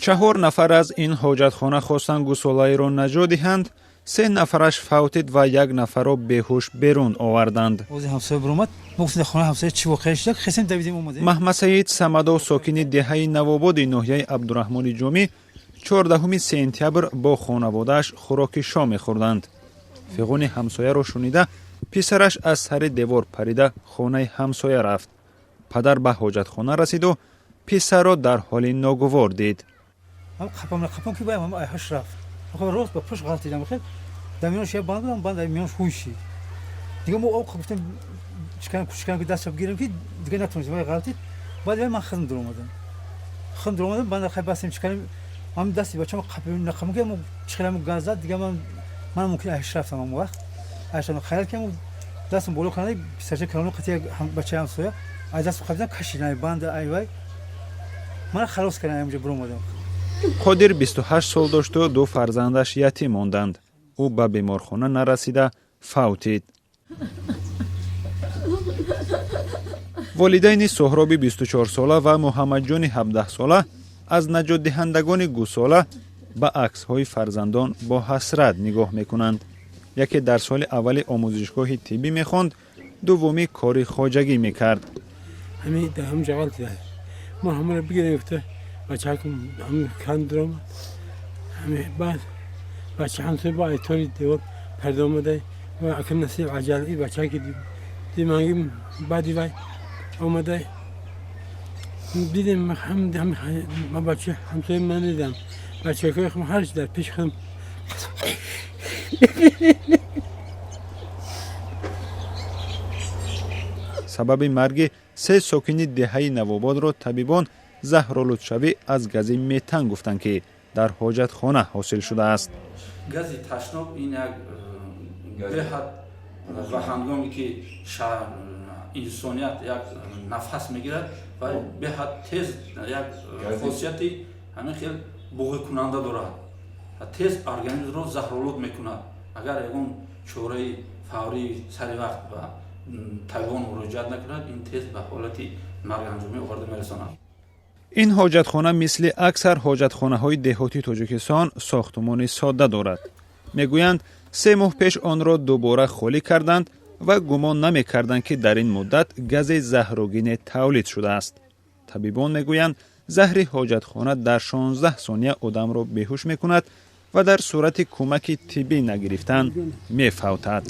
Чаҳор нафар аз ин ҳоҷатхона хостанд гусолаеро наҷот диҳанд. Се нафараш фавтид ва як нафарро беҳуш берун оварданд. Маҳмадсаид Самадов, сокини деҳаи Навободи ноҳияи Абдураҳмони Ҷомӣ, 14 сентябр бо хонаводааш хӯроки шом мехӯрданд. Фиғони ҳамсояро шунида, писараш аз сари девор парида хонаи ҳамсоя рафт. Падар ба ҳоҷатхона расиду писарро дар ҳоли ногувор дид. Рост ба пушт ғалтидам, дар миёнаш як банд будам, банд дар миёнаш ҳуй шид. Дига мо об гуфтем, чикан кучикан, ки дастша бигирем, ки дига натонистем, вай ғалтид. Баъд вай ман худам дуромадам, худам дуромадам, банда хай бастем, чиканем, ҳамин дасти бачамо нақаму ки чихелам газ зад. Дига ман мумкин айш рафтам, ҳамон вақт айш хаёл ки дастам боло кардам, писарча калону қати бачаи ҳамсоя аз дастам қабидан, кашидан банда, ай вай мана халос кардам, ҳаминҷо биромадам. Қодир 28 сол дошту ду фарзандаш ятим монданд. Ӯ ба беморхона нарасида фавтид. Волидайни Соҳроби 24-сола ва Муҳаммадҷони 17-сола аз наҷотдиҳандагони гусола ба аксҳои фарзандон бо ҳасрат нигоҳ мекунанд. Яке дар соли аввали омӯзишгоҳи тиббӣ мехонд, дуввумӣ кори хоҷагӣ мекард. Баъд бача ҳамсоя бо айтори девор парда омада ва акам насиб аҷал и бача ки диманги баъди вай омада дидем. Ма бача ҳамсоя ман дидам, бачакои худам ҳарчи дар пеши худам. Сабаби марги се сокини деҳаи Навободро табибон заҳролудшавӣ аз гази метан гуфтанд, ки дар ҳоҷатхона ҳосил шудааст. Гази ташноб ин як беҳад ва ҳангоме ки инсоният як нафас мегирад ва беҳад тез як хосияти ҳамин хел буғикунанда дорад, тез организмро заҳролуд мекунад. Агар ягон чораи фаврии сари вақт ба табибон муроҷиат накунад, ин тез ба ҳолати марганҷомӣ оварда мерасонад. Ин ҳоҷатхона мисли аксар ҳоҷатхонаҳои деҳоти Тоҷикистон сохтумони содда дорад. Мегӯянд, 3 моҳ пеш онро дубора холӣ карданд ва гумон намекарданд, ки дар ин муддат гази заҳрогине тавлид шудааст. Табибон мегӯянд, заҳри ҳоҷатхона дар 16 сония одамро беҳуш мекунад ва дар сурати кӯмаки тиббӣ нагирифтан мефавтад.